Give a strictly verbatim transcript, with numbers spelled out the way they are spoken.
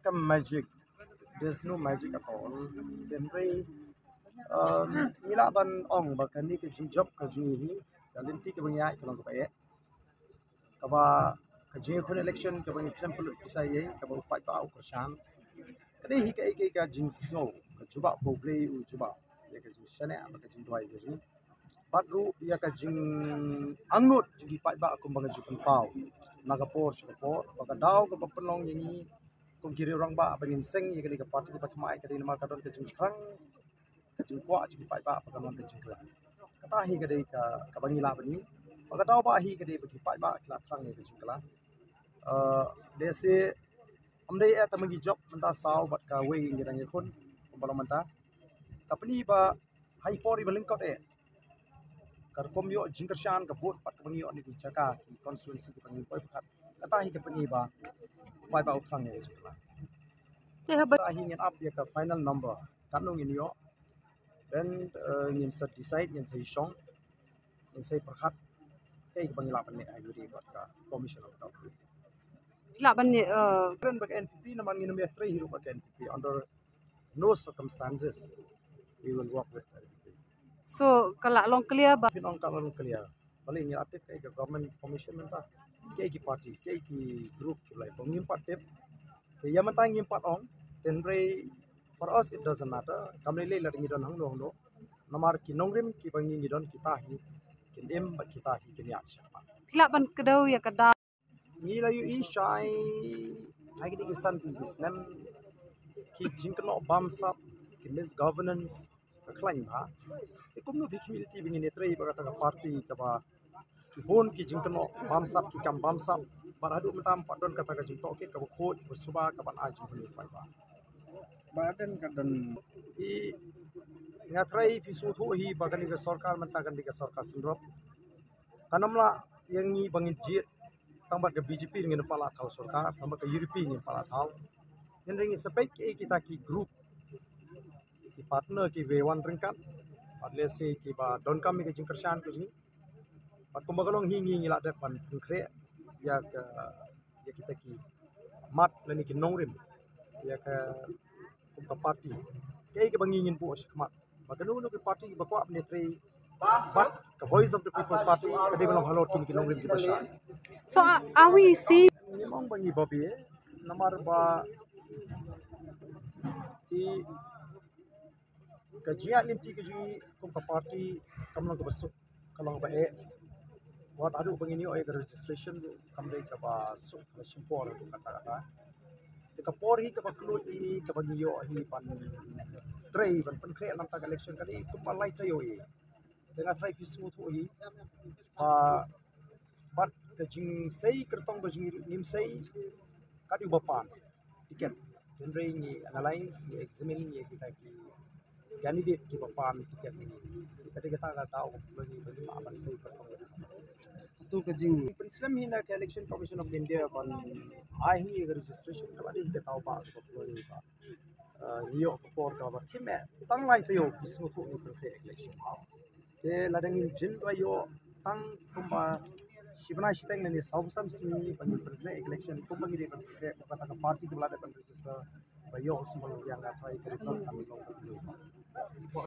Ka magic. There's no magic at all. Hynrei, um, ngi lah ban ong ba kane ka jingjop ka jong ngi hi, ka lynti kaba ngi ïaid ka long kaba eh. Kaba ka jingïakhun election kaba ngi khlem pynlut pisa ïa, kaba u paidbah u kyrshan. Ka dei hi kaei kaei ka jingsngew, ka jubab ba U Blei u jubab ïa ka jingshaniah bad ka jingduwai ka jong ngi. Bad ruh ïa ka jingangnud jong ki paidbah kumba nga ju pynpaw na ka por sha ka por, ba ka daw kaba pynlong ïa ngi kum ki riew rangbah ba ngin seng ïa kane ka party kaba thymmai, ka dei namar ka don ka jingshngaiñ, ka jingkwah jong ki paidbah ba kan long ka jingkylla. Kata hi ka dei ka, kaba ngi lah ban ïohi. Ba ka daw ba hi ka dei ba ki paidbah ki la thrang ïa ka jingkylla. Eh, lehse ym dei eh tang ba ngi jop mynta saw bad kawei ngi dang ïakhun kumba long mynta. Ka pyni ba ha i por iba lyngkot eh, ka rukom ïoh jingkyrshan ka vote bad kaba ngi ïoh na ki jaka, ki constituency kiba ngi poi pyrkhat, kata hi ka pyni ba u paidbah u thrang ïa ka jingkylla. Te haba Kata hi ngin ap ïa ka final number, katno ngin ïoh. Then, eh, ngin sa decide, ngin sa ïashong, ngin sa pyrkhat kaei kaba ngi lah ban leh ha ïa ka formation of government. Lah ban leh, eh, Kren bad ka N P P, namar ngin ym ïatrei hi ruh bad ka N P P under no circumstances we will work with N P P. So ka la long clear ba Phin ong ka la long clear. Balei ngi la tip kaei ka government formation mynta, kaei ki party, kaei ki group ki la form, ngim pat tip. Te ïa mynta ngim pat ong. Hynrei for us it doesn't matter. Kam lei lei lada ngi don hangno hangno, namar ki nongrim kiba ngi ngi don kita hi kin im bad kita hi kin ïaid shakhmat. Phi lah ban kdew ïa ka daw. Ngi la ïohi shai ha kine ki san tylli ki snem, ki jingkynnoh bamsap, ki misgovernance ka khlaiñ bha. Te kumno phi khmih lynti ba ngin ïatrei bad kata ka party kaba ki bun ki jingkynnoh bamsap, ki kam bamsap, bad haduh mynta ym pat don kata ka jingtohkit kaba khuid kaba suba kaba ai jingkynnoh bha. Ba don ka don. I, nga trai phi sngewthuh hi ba kane ka sorkar mynta kane ka sorkar syndrop. Kan ym lah ïa ngi ba ngin jied tang bad ka B J P ngin pat lah thaw sorkar, tang bad ka U D P ngin pat lah thaw. Hynrei ngi sa peit kiei kita ki group, ki partner kiba wan ryngkat, bad lehse kiba donkam ïa ka jingkyrshan ka jong ngi. Bad kumba ka long hi ngi ngi la dep ban pynkhreh ïa ka, ïa kita ki mat lane ki nongrim ïa ka, kum ka party. Kaei kaba ngi ngin buh shakhmat. Ba kano kano ki party kiba kwah ban ïatrei bad ka Voice of the People Party ka dei ban long halor kine ki nongrim kiba shai. So, uh, are we seeing Ngi ong ba ngi babe namar ba ki, ka jingïaid lynti ka jong ngi kum ka party kam long kaba suk, ka long kaba eh. Wat haduh ba ngin ïoh ïa ka registration kam dei kaba suk, kaba shim por haduh katta katta. Te ka por hi kaba kylluid hi kaba ngi ïoh hi ban trei ban pynkhreh na kata ka election ka dei kumba lai taïew hi. Te nga trai phi sngewthuh hi ba bad ka jingsei kyrtong ka jong ngi ruh ngim sei kat ïa uba pan tiket. Hynrei ngi analyse, ngi examine ïa kita ki candidate kiba pan tiket ngi. Ka dei kata ka daw kaba ngi, ba ngi mah ban sei kyrtong. Hato ka jing pynslem hi na ka Election Commission of India ban ai hi ka registration, ka la dei ka daw ba kaba ngi ba, eh, ngi ïoh ka por kaba khim eh tang lai taïew phi sngewthuh ngi pynkhreh election. Te lada ngin jin ba ïoh tang kumba shi bnai shiteng lane saw san sngi ba ngin pynkhreh election kumba ngi dei ban pynkhreh, kata ka party kaba la dep ban register ba ïoh u symbol ïa nga trai ka result kan long ba ïoh.